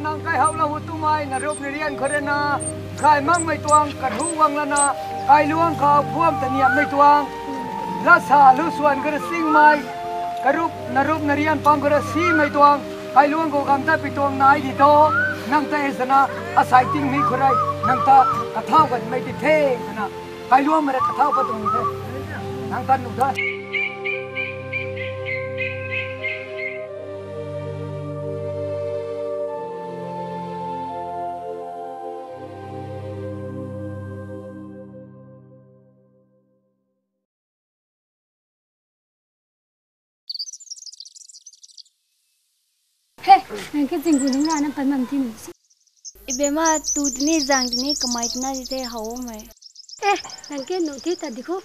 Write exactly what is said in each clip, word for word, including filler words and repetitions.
Ang kai hauh la hu tumei narup narian khou rui na, kai makmei tuang kahu guang lana, kailuang khou phuam taniammei tuang, latsa lu suan khou rui singmei, karup narup narian pang khou rui simei tuang, kailuang khou gamtat pi tuang nai di tho, nang ta e sana, asai tingmei khou rui, nang ta kathau ganmei di the sana, kailuang mei rui kathau pat tuang the, nang ta nu da. He, nang ke zinggu nunc rana pan bam ti nu si. Ibema tu tini zang tini kamei tina di the hau mei. Eh, nang ke nu ti ta di kho.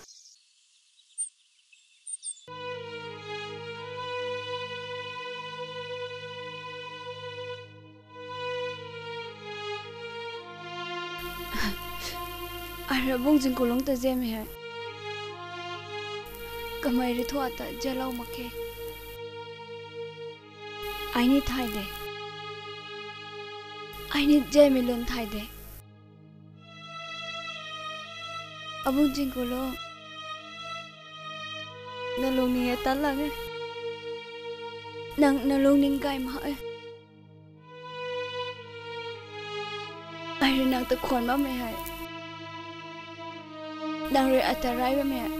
Ai rui bung zingkulung ta ziamei hei. Kamei rui thu ata zialou mak khe. Ai ni thay de. Ai ni ziamei lun thay de. Abung zingkulung. Nalungning e tat lang e. Nang nalungning gay mak e. Ai rui nang ta khwan bammei hei. Nang rui ata rai bammei hei.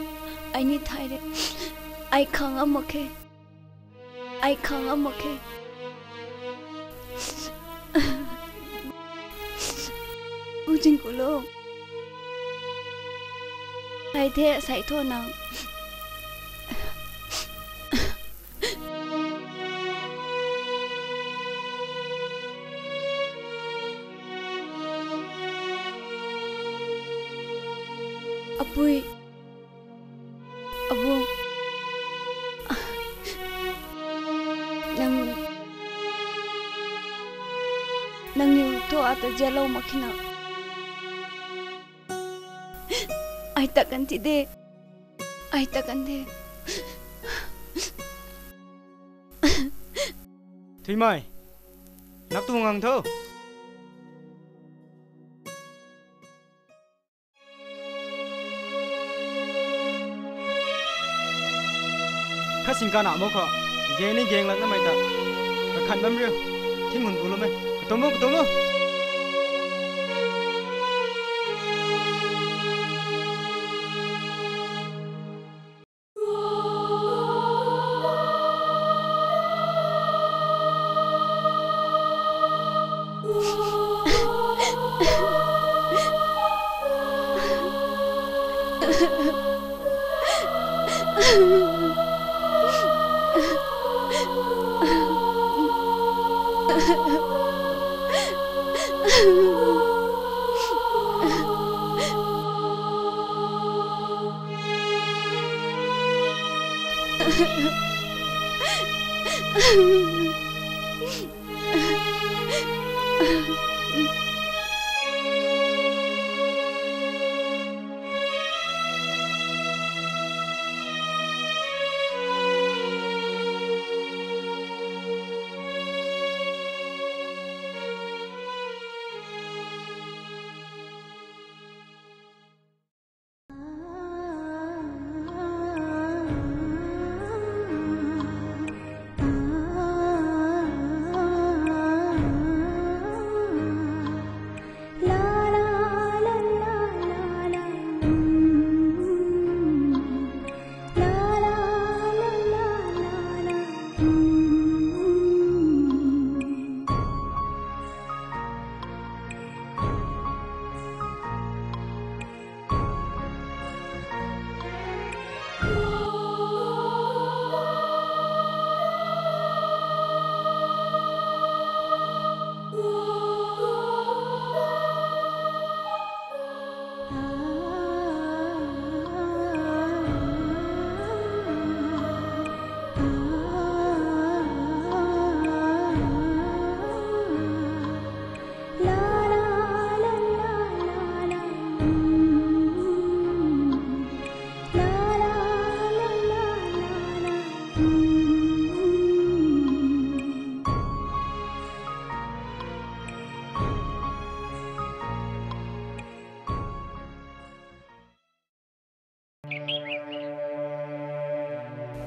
Ai ni thay de. Ai khang ngam mak khe. Ai khang ngam mak khe. Bung zingkulung. Sai the, sai tho nang. Apui. Abung. Nang, nangniw thu ata zialou mak khe na. Ai ta kan ti de. Ai ta kan de. Thuimei. Nak tu ngang tho. Khat sing kana mo kho. Gang ni gang lat namei ta. Kakhan bam riu. Thing hun bu lo me. Katuang mo, katuang mo.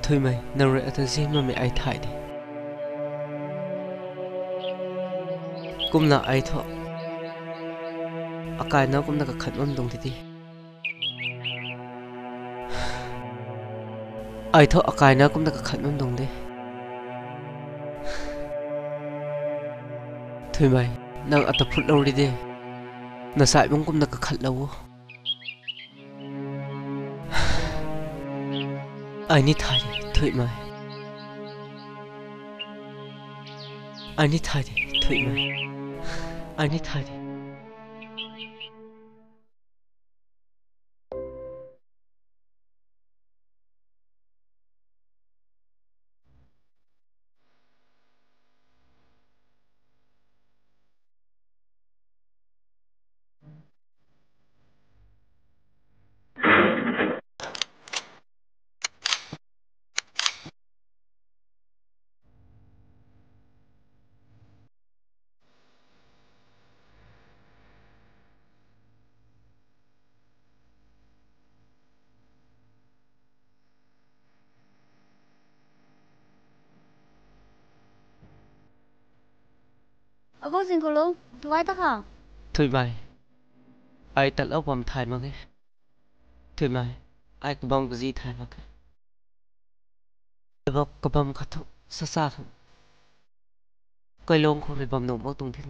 Thuimei, nang rui ata zin bammei ai thay de. Kumna ai thu akaina kumna kakhat bam tuang tei de. Ai thu akaina kumna kakhat bam tuang de. Thuimei, nang ata phutlou ri de. Na sai bam kumna kakhatlou o. Ai ni thay de, Thuimei. Ai ni thay de, Thuimei. Ai ni thay de. Abou Zingkulung, tuai ta kha. Thuimei, ai tatlou bam thay mak ge. Thuimei, ai kabam kazi thay mak ge. Kabam, kabam khat thu, sasa thu. Kailong khou rui bam nuh mak tuang the.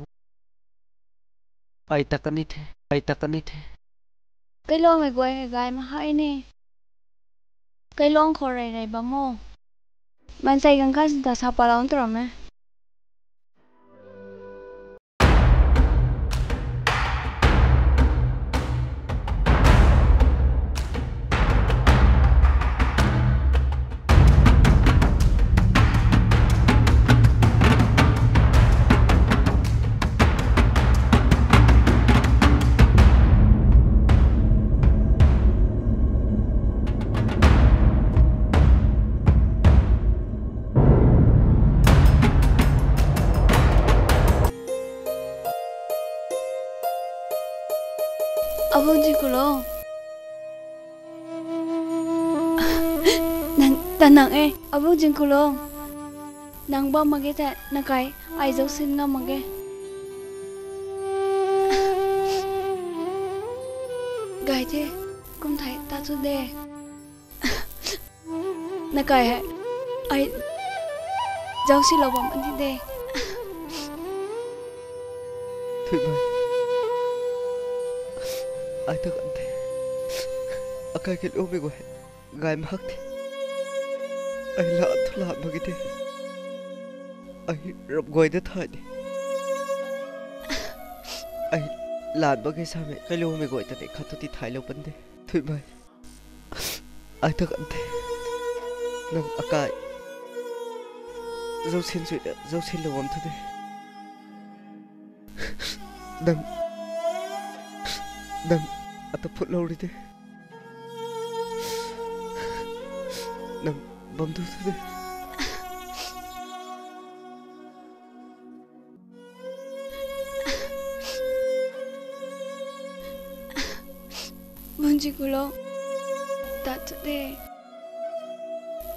Ai ta kani the, ai ta kani the. Kailongmei guay hei gay mahai ni. Kailong khou rey rey bam o. Mansei ganv khat ta sa palou turam e. Abou Zingkulung. Nang, ta nang e, Abou Zingkulung. Nang bam mak ge tei, na kai, ai zausin ngam mak ge. Gay the, kum thei ta tu de. Na kai hei, ai zausilou bam an thi de. Thuimei, ai ta kan the. Akai kailoumei guay hei gay mahak the. Ai lat thu lat mak ge the. Ai rap guay da thay de. Ai lat mak ge samei, kailoumei guay ta tei khat thu ti thaylou pan de. Thuimei, ai ta kan the. Nang akai zausin sui ta, zausinlou bam thu de. Nang, nang ata phutlou ri de. Nang bam tu thu de. Abou Zingkulung, tat tu de.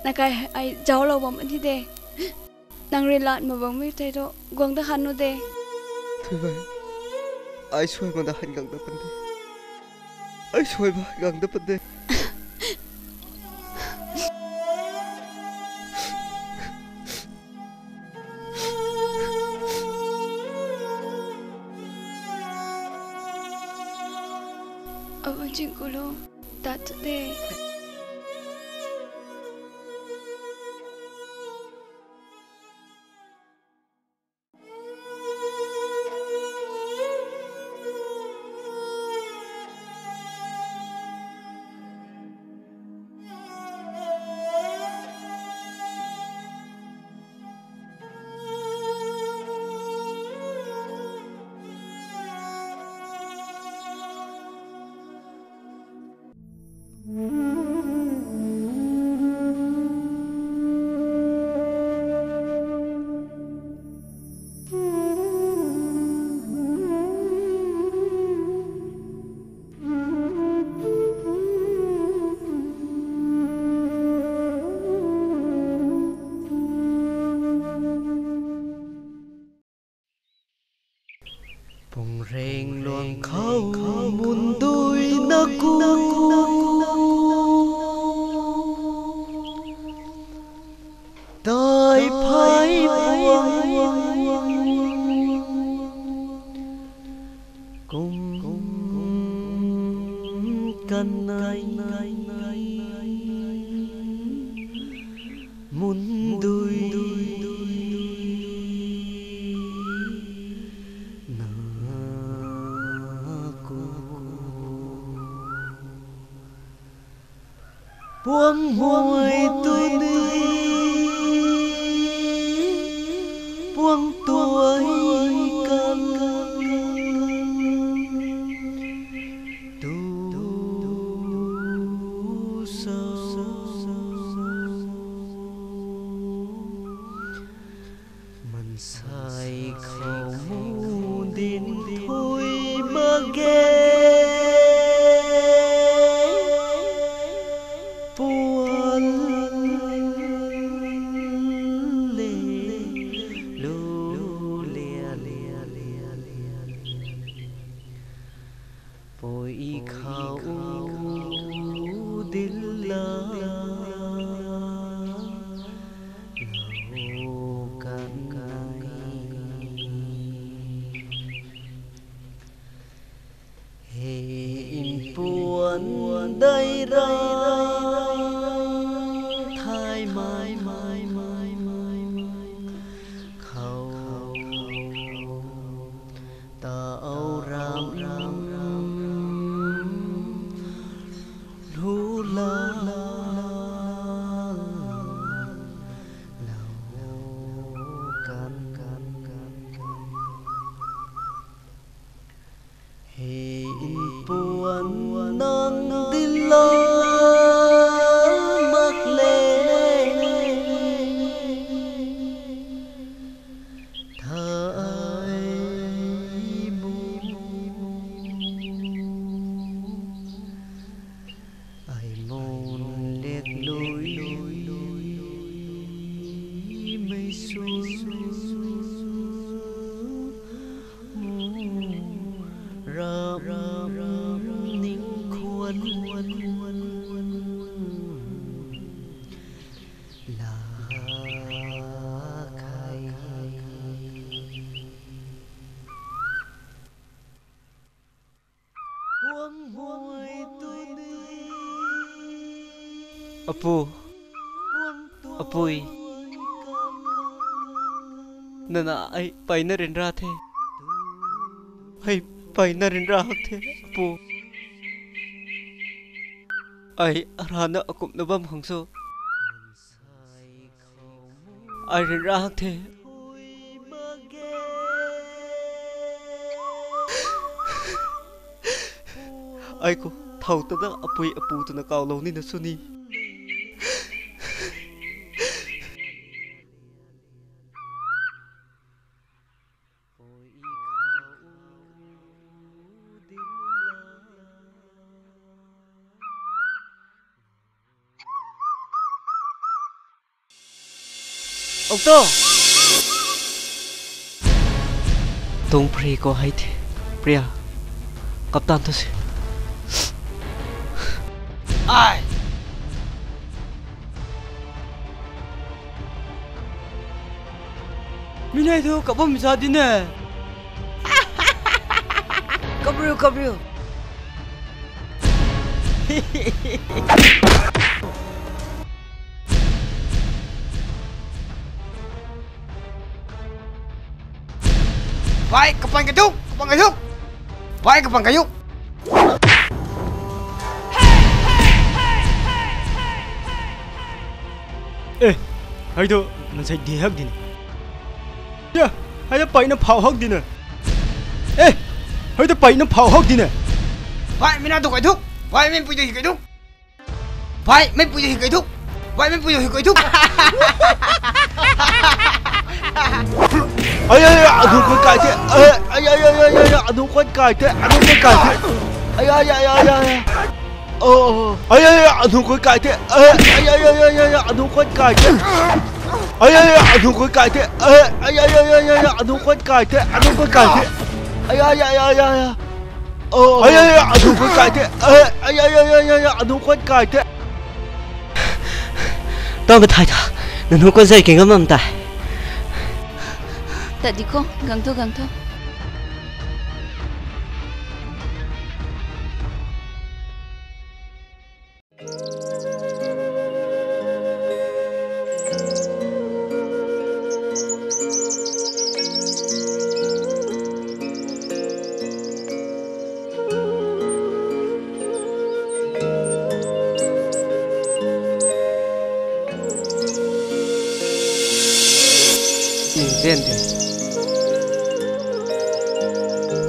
Na kai hei ai zaulou bam an thi de. Nang rui lat mak bam mi tei thu guang da khan nu de. Thuimei, ai suai mak da han gang da pan de. Ai suai mak gang da pan de. Abou Zingkulung, tat tu de. Pungreng luang khou mundui na ku, tai phai puang kum kan nai, mundui na ku. Puang mui tu ni, puang tuai kan, tu sa. Mansei khou mu din thui mak ge, puan le lu lia lia lia lia. Pui khou dil la, lou kan nai. He inpuan dai ra, thay mai mai mai mai mai khou. Tau ram ram ram lu la, lou kan kan kan kan. He inpuan nang dil la mak le. Thai mu, ai mun lek lui, mei su mu, ram ning khwan la khai. Puang mui tu ni. Apu, apui, nana ai peyna ryanra the. Ai peyna ryanra hak the, apu. Ai arana akumna bam khang sw. Ai ryanra hak the. Ai khou thow ta da apui apu twna kawlou nina sw ni. Okto! Tuang phri khou hei the, Priya. Kaptan thu si. Ai! Mi nei thu kabam sa di ne. Kapriu, kapriu. Bai, kapang kai thu, kapang kai thu. Bai, kapang kai thu. Eh, hei tu, mansei di hak di ne. Ya, hei tu peyna phau hak di ne. Eh, hei tu peyna phau hak di ne. Bai, mi na tu kai thu. Bai, mi pui tu hi kai thu. Bai, mi pui tu hi kai thu. Bai, mi pui tu hi kai thu. Ai, ai, ai, anu koi kai the. Ai, ai, ai, anu koi kai the. Anu koi kai the. Ai, ai, ai, ai, ai. Oh, ai, ai, ai, anu koi kai the. Ai, ai, ai, ai, ai, anu koi kai the. Ai, ai, ai, anu koi kai the. Ai, ai, ai, ai, ai, ai, anu koi kai the. Anu koi kai the. Ai, ai, ai, ai, ai, ai. Oh, ai, ai, ai, anu khwan kai the. Ai, ai, ai, ai, ai, ai, ai, anu khwan kai the. Tau ka thai tha. Nanu khwan zai ki ngam mam tai. Tat di kho, gang thu, gang thu. Ning zian de.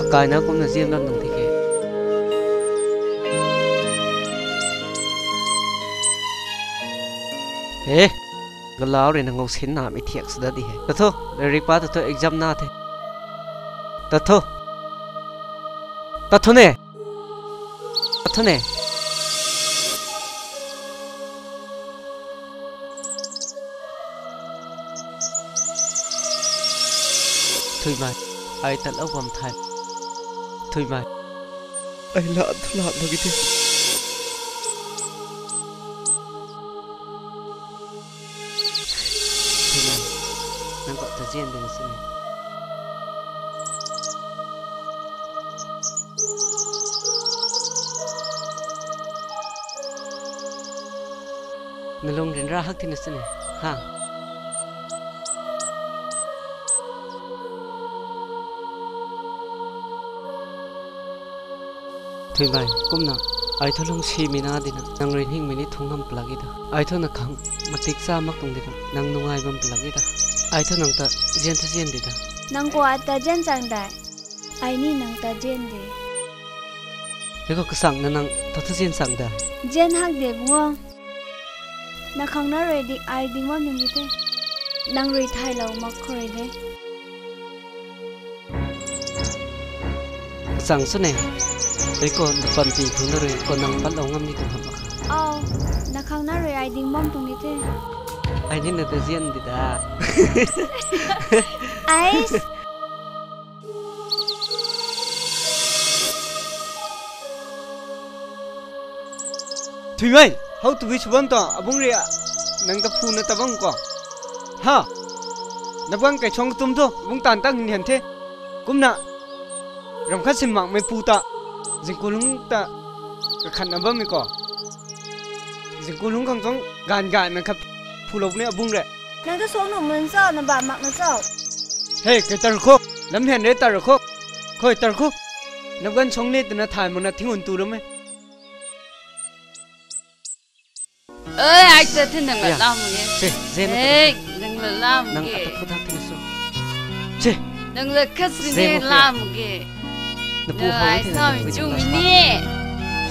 Akaina kumna zian bam nung tiki. He, galau rui na ngau sin na mi thiak sada di he. Ta thu, rik pa ta thu exam na the. Ta thu. Ta thu ne. Ta thu ne. Thuimei, ai tat lou bam thai. Thuimei. Ai la thu la lou ki the. Thuimei, nang kau ta zian ding sini. Nalung rin ra hak tina sini, ha? Thuimei, kumna, ai thu lung si mi na dina, nang rui hing mi ni thung ngam plak i da. Ai thu na khang, matik sa mak tuang dina, nang nungai bam plak i da. Ai thu nang ta, zian thu zian di da. Nang kua ta zian chang dai. Ai ni nang ta zian de. Hei ko kasang na nang ta thu zian chang dai. Zian hak de bungo. Na khang na rui di ai ding bam nung di the. Nang rui thay lou mak khou rui de. Kachang sw ne. Tei ko na panty khang na rui ko nang pat lou ngam ni tuang ham mak. Au, na khang na rui ai ding bam tuang di the. Ai ni na ta zian di da. Ais. Thuimei, how to wish bam ta, abung ria, nang ta phu na ta bam ko. Ha, na bang kai chong tum thu, abung tan tang hin hian the. Kumna, ram khat sim mak mei pu ta, zingkulung ta, kakhat na bam mi ko. Zingkulung khang chong, gan gan na khat phu lou ni abung re. Nang ta song nu mun cho, na ba mak na cho. Hey, kai tar kho. Lam hian re tar kho. Khoi tar kho. Nap gan song ni tana thai mana thing un tu ram e. Oi, ai ta the nang la lam ge. Che, zen na. Hey, nang la lam ge. Nang ata khu thak thing su. Che. Nang la kas ni lam ge. Na pu hau ai the sa na mi chu mi ni.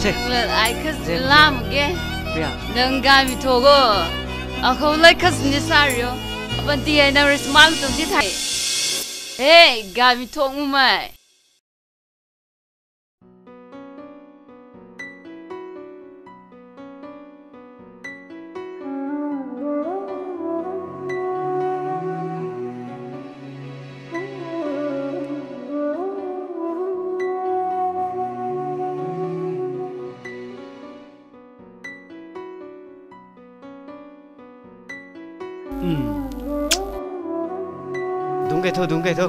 Che. Nang la ai kas lam ge. Pia. Nang ga mi tho go. A khou lai kas ni sa rio. Apan ti ai nang ris mal tu ti thai. Hey, ga mi tho ngu mai. Dungc kei tho, dungc kei tho.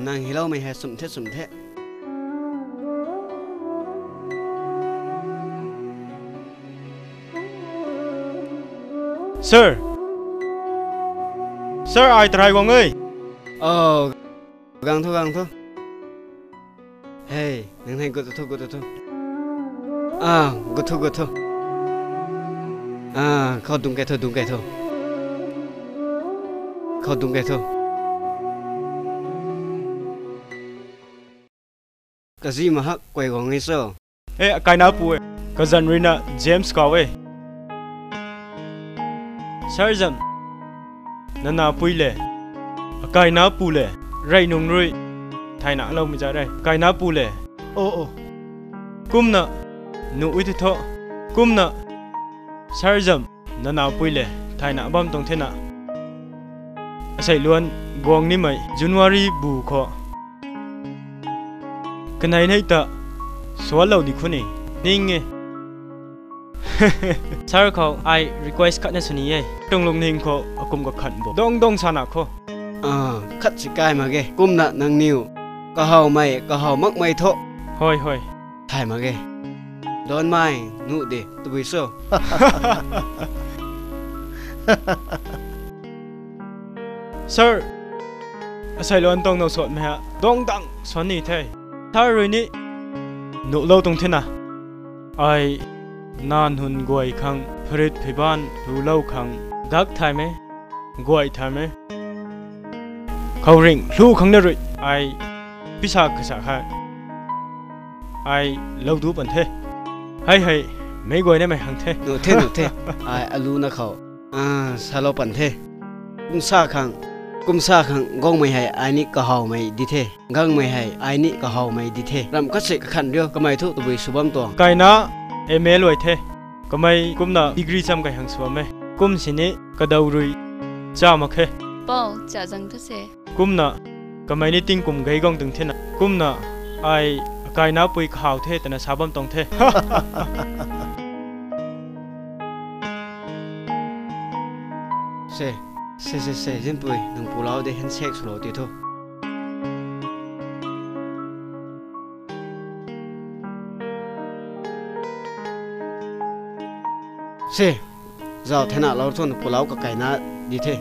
Nang hiloumei hei sumh the, sumh the. Sir! Sir, ai tarai guang e. Oh, gang tho, gang tho. Hey, nang hei gut tho, gut tho. Ah, gut tho, gut tho. Ah, khou dungc kei tho, dungc kei tho. Khou dungc kei tho. Kazi mahak kuay guang e cho. E, akaina pu e. Kazanc ruina James kau e. Sir zan. Nana pui le. Akaina pu le. Rey nung rui. Thayna loumei za rey. Akaina pu le. Oh, oh. Kumna. Nu ui ti tho. Kumna, sir zam, nana pui le, thayna bam tuang thena. Asei luan guang nimei January bu khou. Kanei nei ta, sualou di khuni, ning e. Sir khou, ai request khat na sw ni e. Tuang lungning khou, akum kakhan bo. Dong dong sana khou. Ah, khat si kai mak ge. Kumna nangniw. Kahawmei, kahaw makmei thu. Hoi, hoi. Thay mak ge. Don mai, nu de, tabui so. Sir, asei luan tuang now suanmei ha, dong dang suan ni the. Sir rui ni, nuhlou tuang thena. Ai, na nhun guay khang, pharit phiban, lulou khang, gak thaymei, guay thaymei. Khouringh, lu khang na rui, ai, pisa kasa kha. Ai, lou du pan the. Hei hei, meic guay na mei hang the. Nu the, nu the. Ai, alu na khou. Ah, salou pan the. Kumsa khang, kumsa khang, gangmei hei, ai ni kahawmei di the. Gangmei hei, ai ni kahawmei di the. Ram khat si kakhan riu, kamei thu tabui sw bam tuang. Kaina, M A luai the. Kamei kumna degree cham kai hang sw bam e. Kum sini, kadaw rui, cha mak khe. Pou, cha zang thu se. Kumna, kamei ni tingkum gei gang tuang thena. Kumna, ai, kaina pui kahaw the, tana sa bam tuang the. Se, se, se, se, zinpui, nang pulau de handshake swlou ti thu. Se, zau thena lou thu nang pulau kakaina di the.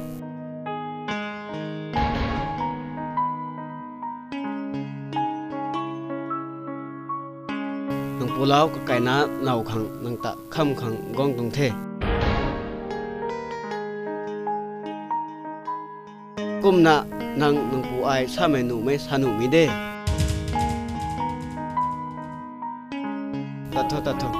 Nang pulau kakaina now khang nang ta kham khang gang tuang the. Kumna nang nang pu ai samei nuhmei sa nuhmei de. Tat tho, tat tho.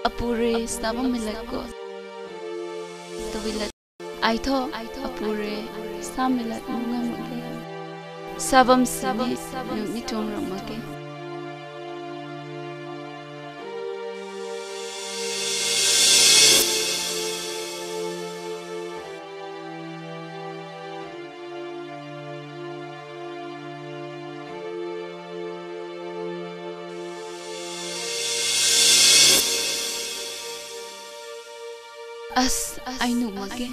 Apu rui sa bammei lat khou tabui lat. Ai thu, apu rui samei lat nu ngam mak ge. Sa bam sini, nu ni tuang ram mak ge. As, ai nuh mak ge.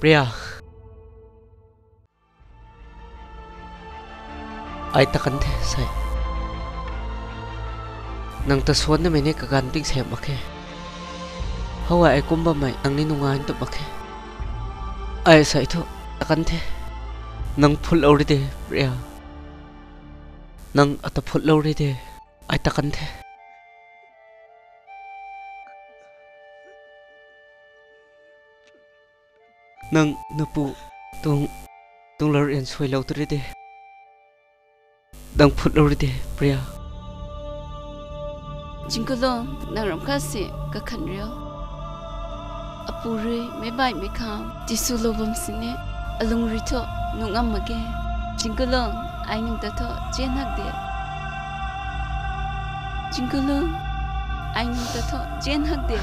Priya. Ai ta kan the, sai. Nang ta suan namei ni kaganv ting sem mak khe. How ai kum bammei nang ni nungai ntup mak khe. Ai sai thu, ta kan the. Nang phutlou ri de, Priya. Nang ata phutlou ri de. Ai ta kan the. Nang napu tuang, tuang lar rian suailou tu ri de. Nang phutlou ri de, Priya. Jingkulung, nang ram khat si kakhan riu. Apu rui meic baihmei khang tiswlou bam sini, alung rui thu nuh ngam mak ge. Jingkulung, ai nang ta thu chen hak de. Jingkulung, ai nang ta thu chen hak de.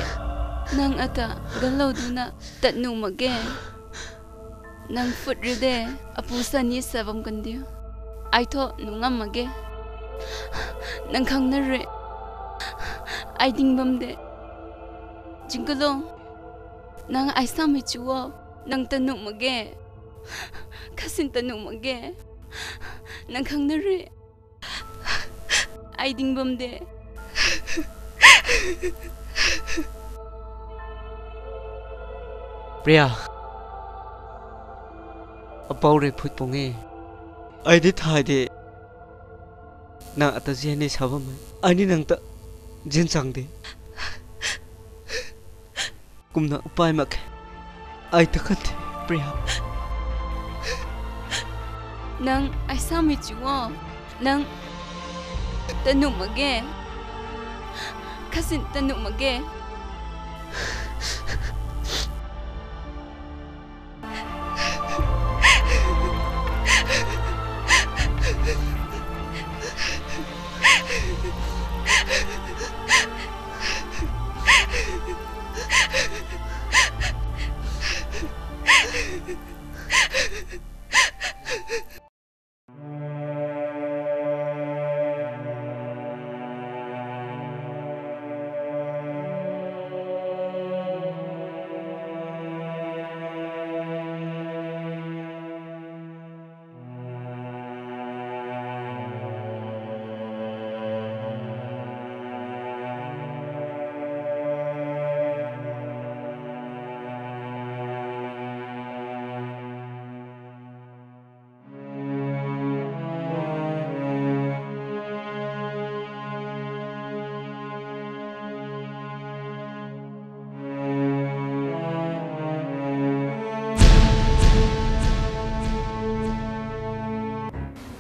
Nang ata ganlou duna tat nuh mak ge. Nang phut riu de, apu sa ni sa bam kan diu. Ai thu nuh ngam mak ge. Nang khang na rui ai ding bam de. Jingkulung, nang ai samei chu o. Nang ta nuh mak ge. Kasin ta nuh mak ge. Nang khang na re. Ai ding bam de. Priya. Apou rui phut pung e. Ai di thay de. Nang ata zian ni sa bam e. Ai ni nang ta zian chang de. Kumna upai mak khe. Ai ta khat the, Priya. Nang ai samei chu o. Nang ta nuh mak ge. Kasin ta nuh mak ge.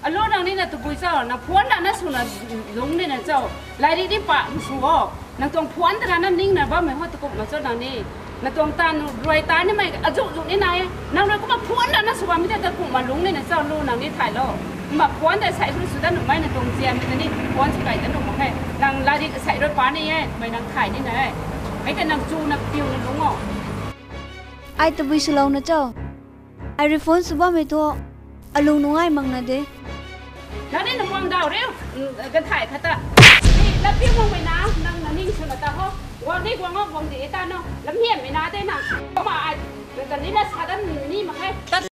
Alo nang ni na tabui cho, na phone na na sw na lung ni na cho. Lairik ni pa sw o. Nang tuang phone ta na na ning na bammei ho takumh ma cho nang ni. Na tuang ta nu ruai ta ni mei azu zu ni na e. Nang rui kumna phone na na sw bammei ta takumh ma lung ni na cho lu nang ni thay lo. Kumna phone ta sai sw sw ta nu mei na tuang zian mi ta ni phone sw kai ta nu mak khe. Nang lairik sai rui pa ni e, mei nang thay ni na e. Mei ta nang chu na piu na lung o. Ai tabui swlou na cho. Ai rui phone sw bammei thu, alung nungai mak na de. Nang ni na muang daw riu, mm, kan thay khat ta. Ni, lam piu makmei na, nang na ning sw na ta ho. Guang ni guang o, guang di ta no. Lam hiammei na de na. Kumna ai, nang ta ni na sa dan ni mak khe.